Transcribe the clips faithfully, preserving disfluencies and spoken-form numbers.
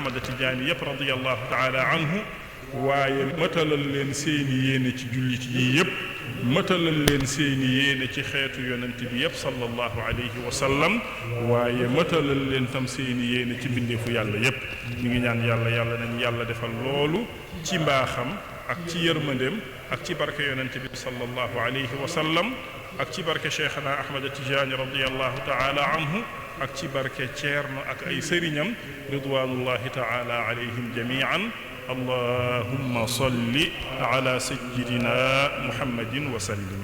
Ahmada Tijaani yépp, radiyallahu taala anhu, waaye matalal leen seeni yéene ci jullit yi yépp, matalal leen seeni yéene ci xeetu yonent bi yépp, sallallahu alayhi wa sallam, waaye matalal leen tam seeni yéene ci mbindeefu Yàlla yépp. Ñu ngi ñaan Yàlla, Yàlla nañu Yàlla defal loolu ci mbaaxam ak ci yërmandeem ak ci barke yonent bi, sallallahu alayhi wa sallam, ak ci barke Cheikhana Ahmada Tijaani, radiyallahu taala anhu, ak ci barke Ceerno ak ay sëriñam, ridwanullahi taala alayhim jamian. Allahumma salli ala sayyidina Muhammadin wa sallim.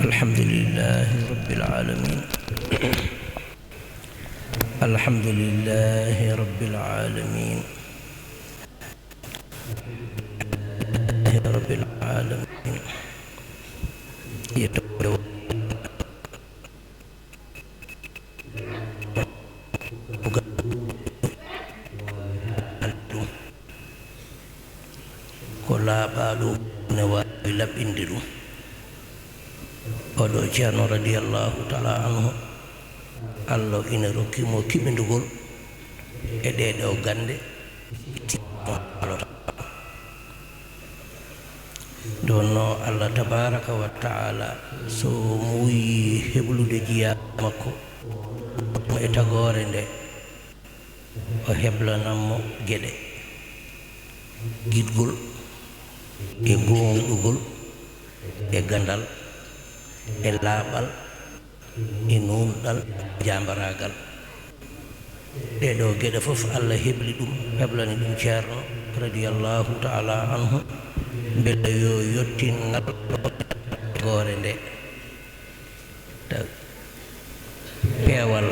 الحمد لله رب العالمين. الحمد لله رب العالمين. لله رب العالمين. Yettooɓe ko laaɓaaɗo, ne waawi laɓɓinde ɗum. Oɗo Ceerno, radiyallahu taala anhu, Allah ina rokki mo kiɓindugol e ɗee ɗoo gannde. Ɗum noon, Allah tabaaraka wa taala, so muuyi heblude jiyaaɓe makko mo e tagoore nde, o heblanan mo geɗe giɗgol e goonɗugol e ganndal e laaɓal e nuunɗal, jaambaraagal. Ɗee ɗoo geɗe fof, Allah hebli ɗum, heblani ɗum Ceerno, radiyallahu taala anhu, mbele yo yottin ngal ɗoo goore nde. Taw peewal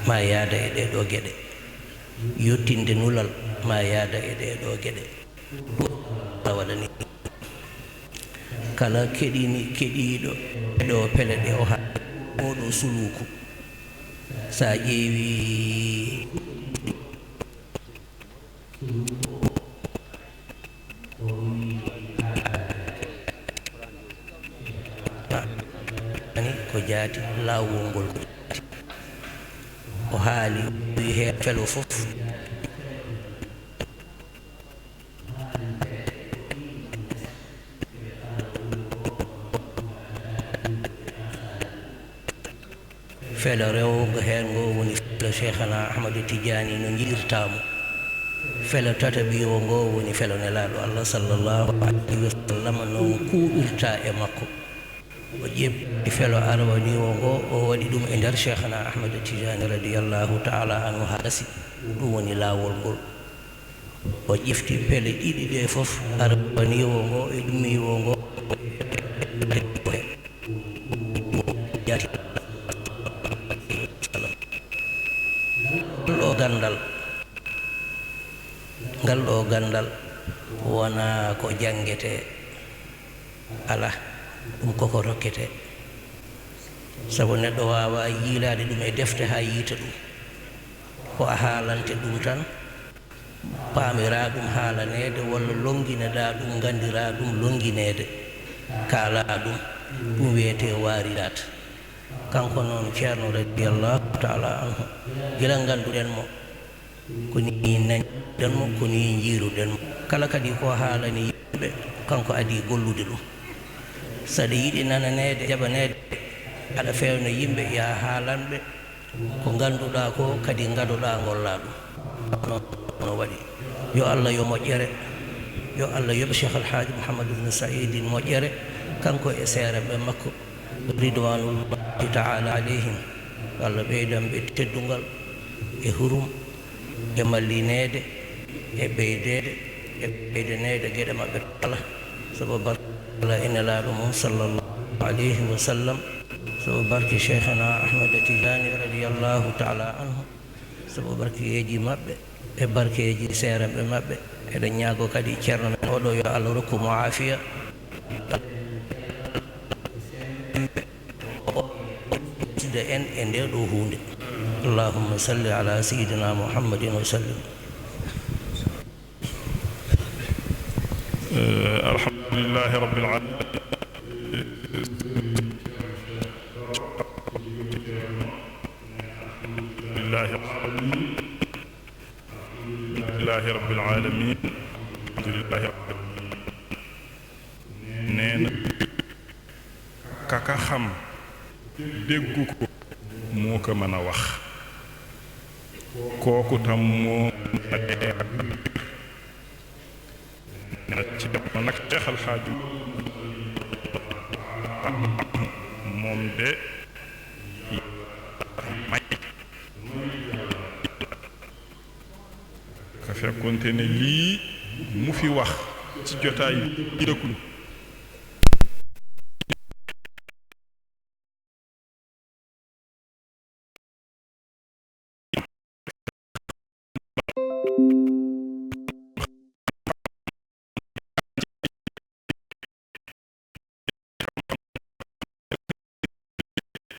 ma yaada e ɗee ɗoo geɗe, yottinde nulal ma yaada e ɗee ɗoo geɗe. Ɗum Allah waɗani kala keɗini-, keɗiiɗo e ɗoo pele ɗe o haali, oo ɗoo suluuku. So a ƴeewii, ani ko jaati laawol ngol, ko jaati. O haali, o wiyi heen felo fof. Felo rewngo heen ngo woni felo Cheikhana Ahmadu Tijaani no njiɗirtaa mo. Felo tataɓiiwo ngo woni felo Nelaaɗo Allah, sallallahu alayhi wa sallam, no kuuɓirtaa e makko. O ƴetti felo arwaniiwo ngo, o waɗi ɗum e nder Cheikhana Ahmadu Tijaani, radiyallahu taala anhu, haa gasi. Ɗum woni laawol ngol. O ƴefti pele ɗiɗi ɗe fof, arwaniiwo ngo e ɗummiiwo ngo. Ngal ɗo ganndal, ngal ɗo ganndal wonaa ko janngetee, alaa, ɗum koko rokketee. Sabu neɗɗo waawaa yiilaade ɗum e defte haa yiita ɗum. Ko a haalante ɗum tan, paamiraa ɗum haalaneede, walla lonngineɗaa ɗum, nganndiraa ɗum lonngineede, kaalaa ɗum, ɗum wiyetee waaridaat. Kanko noon Ceerno, radiyallahu taala anhu, gila ngannduɗen mo, ko nii nani-ɗen mo, ko nii njiiru-ɗen mo. Kala kadi ko haalani yimɓe, kanko adii gollude ɗum. Saɗa yiɗi nananeede, jaɓaneede, aɗa feewna yimɓe, yaa haalan ɓe ko ngannduɗaa ko, kadi ngadoɗaa ngollaa ɗum. Noon no waɗi. Yo Allah yo moƴƴere, yo Allah yoɓ Cheikh Al Hadj Mouhamadou Ibn Saïd moƴƴere, kanko e seereɓe makko, ridwanullahi taala alayhim. Yo Allah ɓeydan ɓe teddungal e hurum, e mallineede, e ɓeydeede, e ɓeydaneede geɗe maɓɓe kala. Sabu barke Allah e Nelaaɗo mum, sallallahu alayhi wa sallam, sabu barke Cheikhana Ahmad Tijani, radiyallahu taala anhu, sabu barkeeji maɓɓe e barkeeji seeranɓe maɓɓe. Eɗen ñaago kadi ceerno men oɗo, yo Allah rokku mo aafiya. en e nde ɗo huunde. Allahumma salli ala sayyidina Muhammadin wa sallim. Alhamdulillahi rabbil alamin. Alhamdulillahi rabbil alamin. Alhamdulillahi rabbil alamin. Neena kaka xam déggu ko moo ko mën a wax. Kooku tam moo mën a leeral. Ceerno nag Cheikh Al Hadj moom de may ka fekkonte ne lii mu fi wax ci jotaay bi dëkklu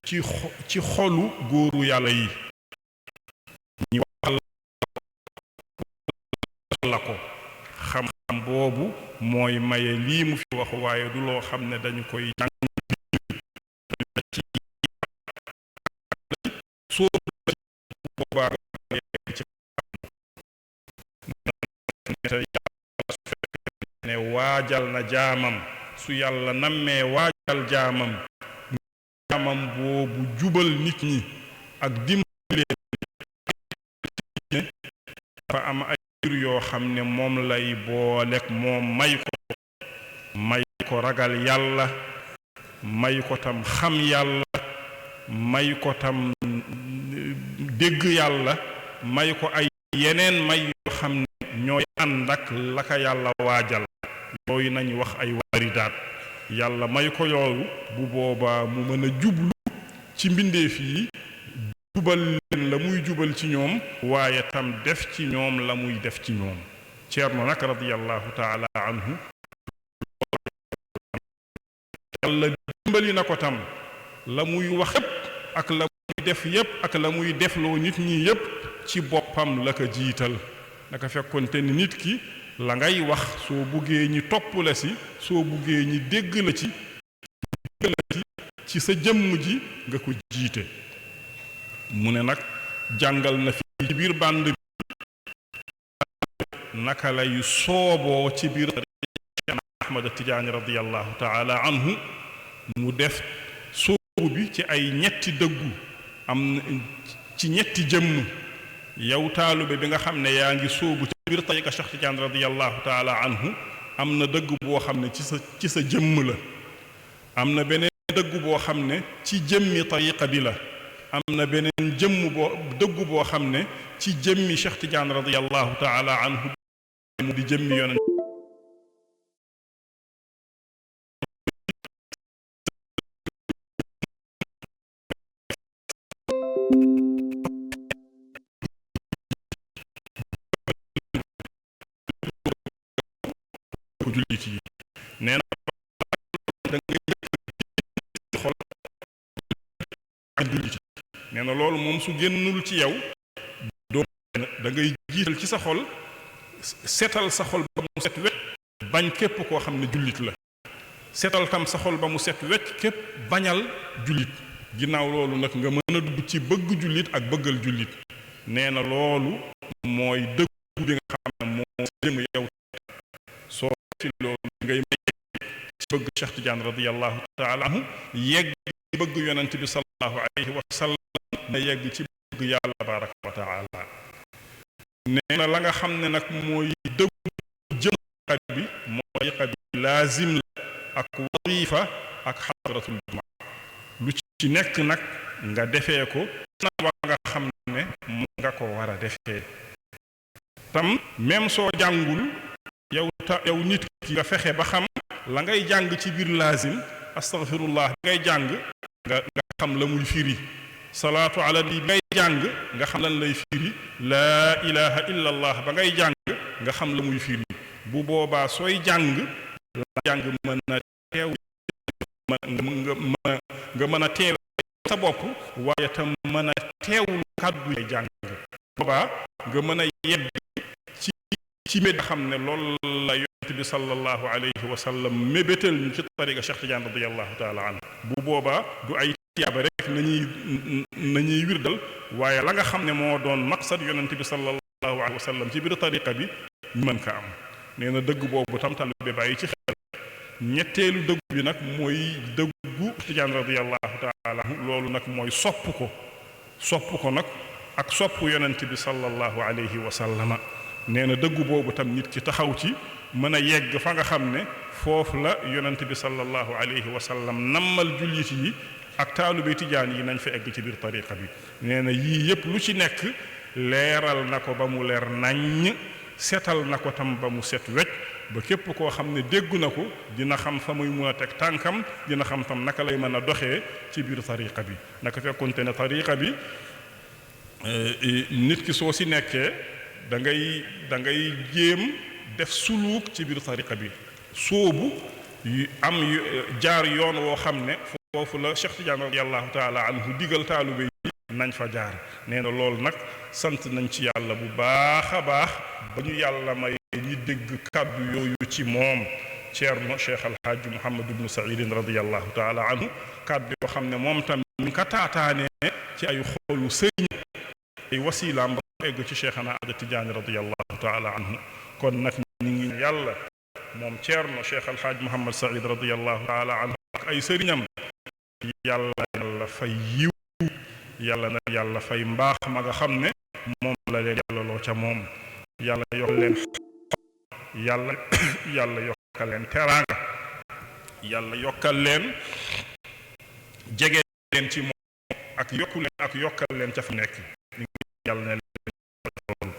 ci xo- ci xolu góoru yàlla yi ñi waxal la ko xam-xam boobu mooy maye lii mu fi wax waaye du loo xam ne dañu koy jàng ci soo boobaa ci ne waajal na jaamam su yàlla nammee waajal jaamam jaamam boobu jubal nit ñi ak dimbali leen dafa am ay mbir yoo xam ne moom lay boolek moom may ko may ko ragal yàlla may ko tam xam yàlla may ko tam dégg yàlla may ko ay yeneen may yoo xam ne ñooy ànd ak la ka yàlla waajal yooyu nañu wax ay waaridaat yàlla may ko yooyu bu boobaa mu mën a jublu ci mbindeef yi jubal leen la muy jubal ci ñoom waaye tam def ci ñoom la muy def ci ñoom Ceerno nag radiyallahu taala anhu yàlla dimbali na ko tam la muy wax yépp ak la muy def yépp ak la muy defloo nit ñi yépp ci boppam la ko jiital naka fekkonte ni nit ki la ngay wax soo buggee ñi topp la si soo buggee ñi dégg la ci dégg la ci ci sa jëmm ji nga ko jiite mu ne nag jàngal na fi ci biir band bi naka lay sooboo ci biir Ahmad Tijaani radiyallahu taala anhu mu def soobu bi ci ay ñetti dëggu am ci ñetti jëmm yow taalube bi nga xam ne yaa ngi soobu ci biir tariqa Cheikh Tidiane radiyallahu taala anhu am na dëgg boo xam ne ci sa ci sa jëmm la am na beneen dëggu boo xam ne ci jëmmi tariqa bi la am na beneen jëmm boo dëggu boo xam ne ci jëmmi Cheikh Tidiane radiyallahu taala anhu mu di jëmmi yonent ko jullit yi nee na da ngay xol ak jullit yi nee na loolu moom su génnul ci yow doo da ngay jiital ci sa xol setal sa xol ba mu set wet bañ képp koo xam ne jullit la setal tam sa xol ba mu set wecc képp bañal jullit ginnaaw loolu nag nga mën a dugg ci bëgg jullit ak bëggal jullit nee na loolu mooy dëggu bi nga xam ne moo jëm yow soo ci loolu ngay may ci bëgg Cheikh Tidiane radiyallahu taala anhu yegg ci bëgg yonent bi sallallahu alayhi wa sallam na yegg ci bëgg yàlla tabaraka wa taala nee na la nga xam ne nag mooy dëggu jëm tariqa bi mooy tariqa bi laazim la ak wazifa ak xadratul juma lu ci nekk nag nga defee ko na wa nga xam ne mu nga ko war a defee tam même soo jàngul yow ta yow nit ki nga fexe ba xam la ngay jàng ci biir laazim astaghfirullah ngay jàng nga nga xam la muy firi salaatu ala nabi bi ngay jàng nga xam lan lay firi laa ilaha illa allah ba ngay jàng nga xam la muy firi bu boobaa sooy jàng la jàng mën na teew mën nga mën a nga mën a teew sa bopp, waaye tam mën a teewlu kàddu yi jàng. Boobaa nga mën a yegg ci, ci mbir xam ne loolu la Yonent bi sallallahu alayhi wa sallam mébétal ñu ci tariqa Cheikh Tidiane radiyallahu taala anhu. Bu boobaa du ay tiyaaba rek nañuy, nañuy wirdal, waaye la nga xam ne moo doon maqsad Yonent bi sallallahu alayhi wa sallam ci biir tariqa bi, ñu mën ko am. Nee na dëgg boobu tam taalibe bàyyi ci xel. Ñetteelu dëgg bi nag mooy dëggu Tidiane radiyallahu taala anhu. Loolu nag mooy sopp ko, sopp ko nag ak sopp Yonent bi sallallahu alayhi wa sallama. Nee na dëggu boobu tam nit ki taxaw ci, mën a yegg fa nga xam ne foofu la Yonent bi sallallahu alayhi wa sallam nammal jullit yi ak taalibe Tijaan yi nañ fa egg ci biir tariqa bi. Nee na yii yépp lu ci nekk leeral na ko ba mu leer naññ, setal na ko tam ba mu set wecc, ba képp koo xam ne dégg na ko dina xam fa muy mun a teg tànkam, dina xam tam naka lay mën a doxee ci biir tariqa bi. Naka fekkonte ne tariqa bi, eh, nit ki soo si nekkee, da ngay, da ngay jéem def suluuk ci biir tariqa bi, soobu yu am yu, eh, jaar yoon woo xam ne foofu la Cheikh Tidiane radiyallahu taala anhu digal taalibe yi nañ fa jaar. Nee na loolu nag sant nañ ci Yàlla bu baax a baax ba ñu Yàlla may ñi dégg kàddu yooyu ci moom, Ceerno Cheikh Al Hadj Mouhamadou Ibn Saïdine radiyallahu taala anhu, kàddu yoo xam ne moom tam mi ngi ko taataanee ci ay xolu sëriñ, ay wasilaam ba mu egg ci Cheikhana Ahmad Tidiane radiyallahu taala anhu. Kon nag ñu ngi Yàlla moom Ceerno Cheikh Al Hadj Mouhamad Saïd radiyallahu taala anhu ak ay sëriñam, Yàlla, Yàlla fay yiw, Yàlla na Yàlla fay mbaax ma nga xam ne moom la leen Yàlla loo ca moom. Yàlla yokk leen, Yàlla, Yàlla yokkal leen teraanga, Yàlla yokkal leen jege leen ci moom ak yokku leen ak yokkal leen ca fa nekk. Ñu ngi Yàlla ne leen loolu.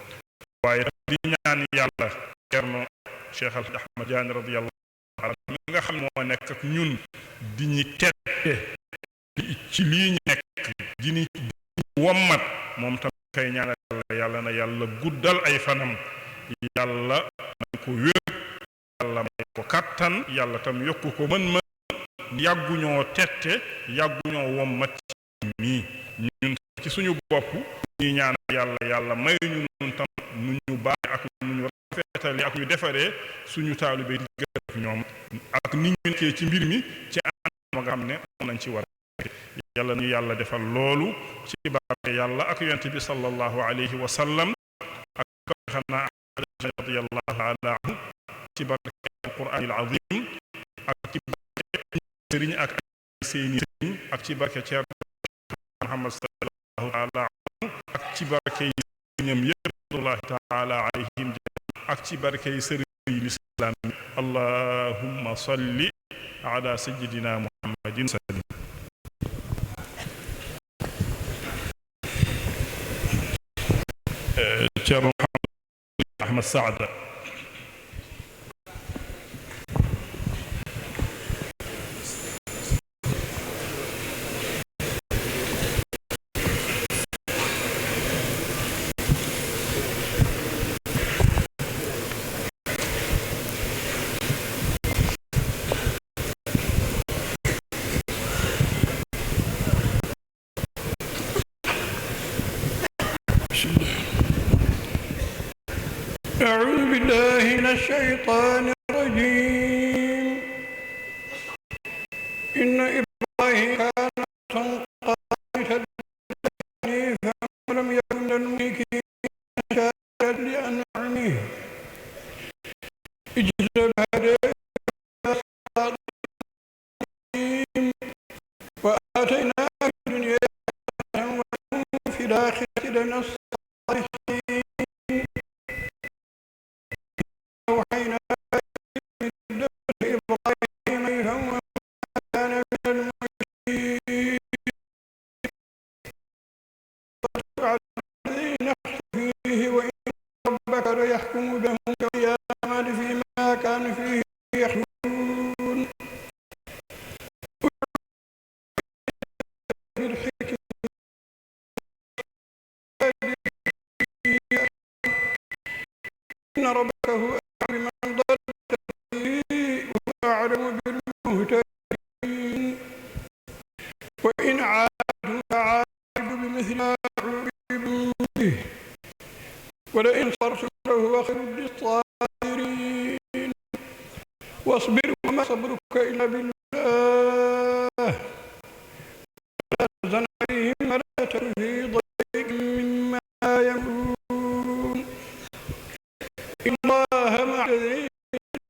Waaye tam di ñaan Yàlla Ceerno Cheikh Al Hadj Ahmad Tidiane radiyallahu taala anhu mi nga xam ne moo nekk ak ñun di ñu tette ci lii ñu nekk, di ñu, di ñu wommat, moom tam kay ñaanal Yàlla, Yàlla na Yàlla guddal ay fanam, Yàlla may ko wér, Yàlla may ko kàttan, Yàlla tam yokku ko mën-mën, yàggu ñoo tette, yàggu ñoo wommat ci mii. Ñun ci suñu bopp ñuy ñaan Yàlla, Yàlla may ñu nun tam nu ñu baax ak nu ñu rafetale ak ñu defaree suñu taalibe diggante ak ñoom, ak ni ñu nekkee ci mbir mi ci anam nga xam ne moom lañ ci war a. Yàlla ñu Yàlla defal loolu ci barke Yàlla ak Yonent bi sallallahu alayhi wa sallam, ak Cheikhana Ahmad radiyallahu taala anhu, ci barke Al-Qur'anil Azim, ak ci barke sëriñ ak seeni sëriñ, ak ci barke Ceerno Muhammad sallallahu taala anhu, ak ci barke yi sëriñam yëpp, rahmatullahi taala alayhim, ak ci barke yi sëriñ yi lislaam yi. Allahumma salli ala sayyidina Muhammadin wa sallim. Eh, Ceerno Muhammad Ahmad Saada. أعوذ بالله من الشيطان الرجيم. إن إبراهيم كان أمة قانتا لله حنيفا ولم يكن من المشركين، شاكرا لأنعمه اجتباه وآتيناه في الدنيا حسنة وإنه في الآخرة لمن الصالحين. أوحينا إليه إبراهيم كيف هو ما كان من المشركين. على الذين اختلفوا فيه وإن ربك ليحكم بينهم يوم القيامة فيما كانوا فيه يختلفون. بالحكمة إن ربك هو أعلم بمن ضل عن سبيله وهو أعلم بالمهتدين. وإن عادوا ولئن صبرتم لهو خير للصابرين. واصبر وما صبرك إلا بالله ولا تحزن عليهم ولا تك في ضيق مما يمكرون. إن الله مع الذين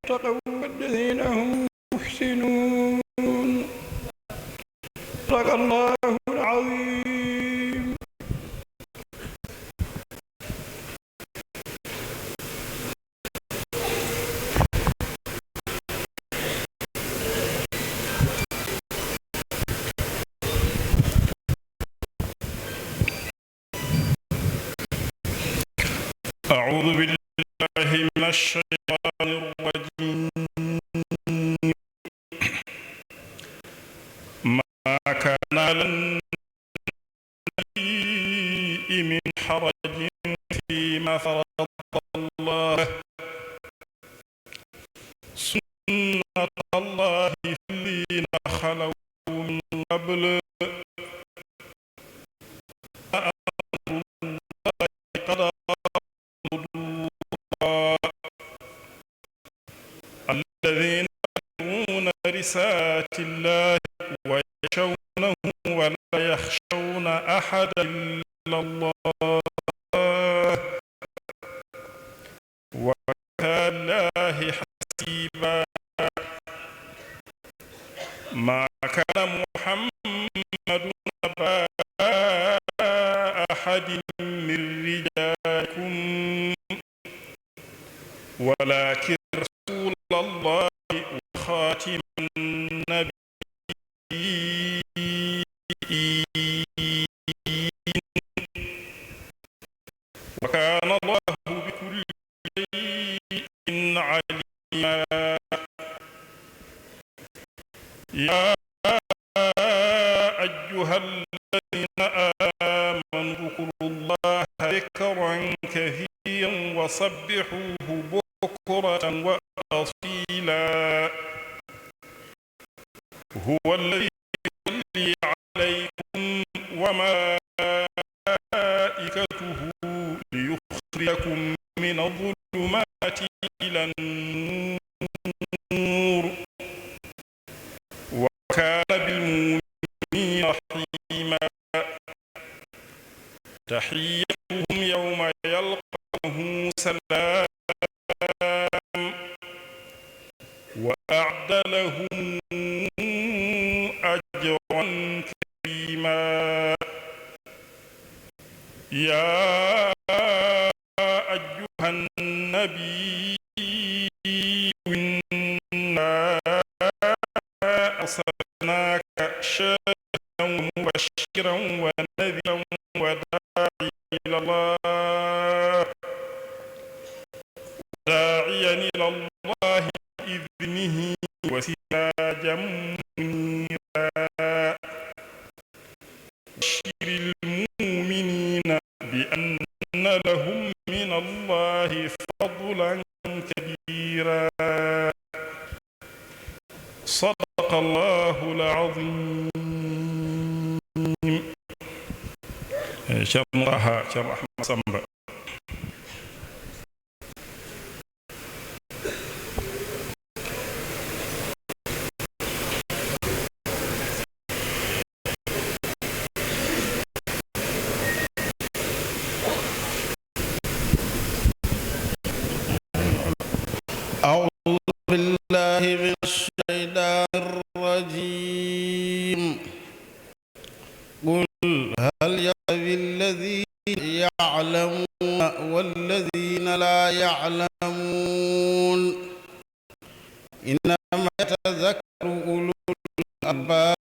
اتقوا والذين هم محسنون. صدق الله العظيم. أعوذ بالله من الشيطان الرجيم. ما كان على النبي من حرج فيما فرض الله له، سنة الله في الذين خلوا من قبل، وكان أمر الله قدرا مقدورا. الذين يبلغون رسالات الله ويخشونه ولا يخشون أحدا إلا الله، وكفى بالله حسيبا. ما كان محمد أبا أحد من رجالكم ولكن رسول الله وخاتم النبيين، وكان الله بكل شيء عليما. يا أيها الذين آمنوا اذكروا الله ذكرا كثيرا وسبحوه بكرة وأصيلا. هو الذي يصلي عليكم وملائكته ليخرجكم من الظلمات إلى النور، وكان بالمؤمنين رحيما. تحيتهم يوم يلقونه سلام، وأعد لهم أجرا كريما. يا أيها النبي، إنا أرسلناك شاهدا ومبشرا ونذيرا وداعيا إلى الله، وداعيا إلى الله بإذنه وسراجا منيرا. بشر المؤمنين بأن لهم من الله فضلا كبيرا. صدق الله العظيم. Eh, Ceerno Taha, Ceerno Ahmad Samba. أعوذ بالله من الشيطان الرجيم. قل هل يستوي الذين يعلمون والذين لا يعلمون، إنما يتذكر أولو الألباب.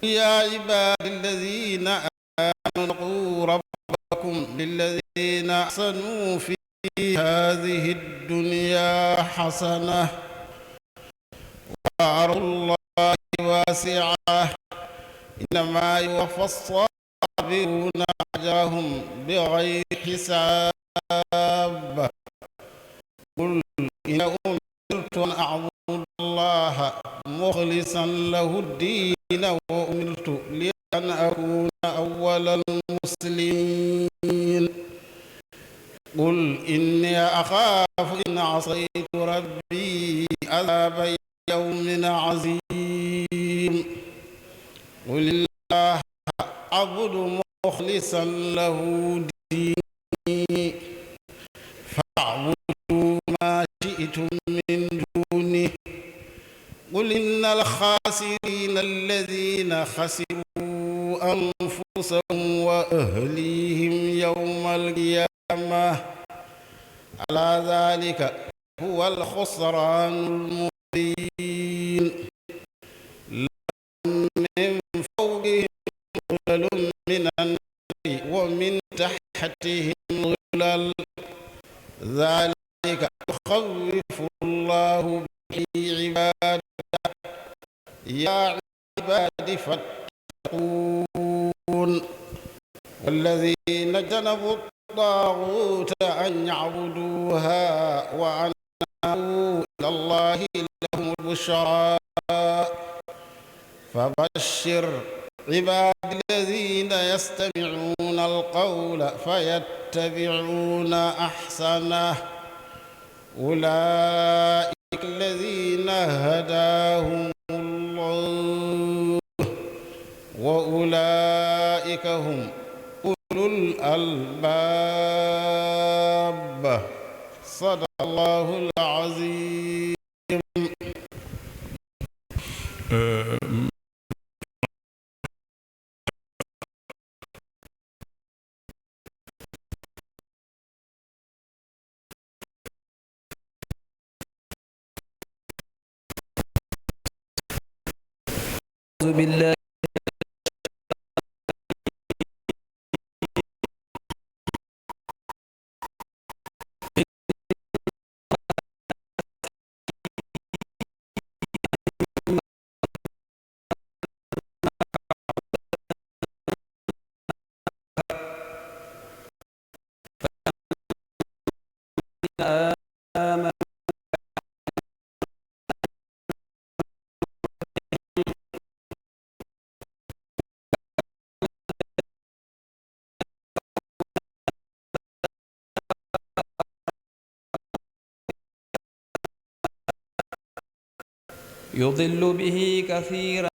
قل يا عبادي الذين آمنوا اتقوا ربكم للذين أحسنوا في هذه الدنيا حسنة وأرض الله واسعة، إنما يوفى الصابرون أجرهم بغير حساب. قل إن أمرت أن أعبد الله مخلصا له الدين وأمرت لأن أكون أول المسلمين. قل إني أخاف إن عصيت ربي عذاب يوم عظيم. قل الله أعبد مخلصا له ديني، فاعبدوا ما شئتم من دونه. قل إن الخاسرين الذين خسروا أنفسهم وأهليهم يوم القيامة، ألا ذلك هو الخسران المبين. من فوقهم ظلل من النار ومن تحتهم ظلل، ذلك يخوف الله به عباده. يا عباد فاتقون. والذين اجتنبوا الطاغوت أن يعبدوها وأنابوا إلى الله لهم البشرى. فبشر عبادي الذين يستمعون القول فيتبعون أحسنه. أولئك الذين هداهم الله وأولئك هم أولو الألباب. صدق الله العظيم. أعوذ بالله. آمنوا يضل به كثيرا.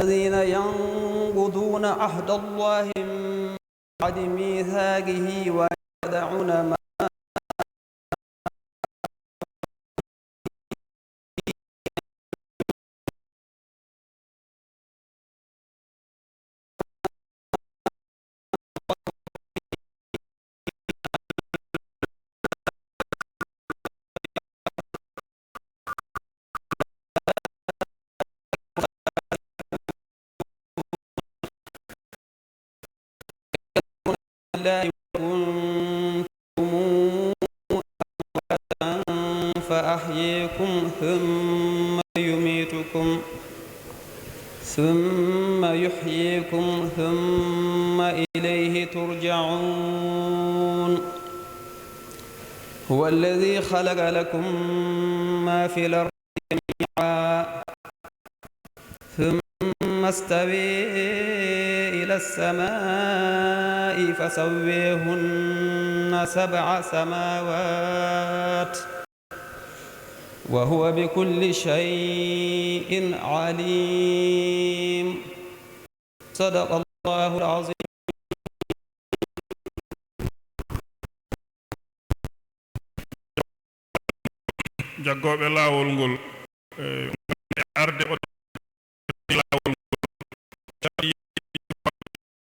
الذين ينقضون عهد الله من بعد ميثاقه ويقطعون ما الله كنتم أمواتا فأحييكم ثم يميتكم، ثم يحييكم ثم إليه ترجعون. هو الذي خلق لكم ما في الأرض جميعا ثم استوى إلى السماء فسويهن سبع سماوات وهو بكل شيء عليم. صدق الله العظيم. Jaggooɓe laawol ngol, e, arde o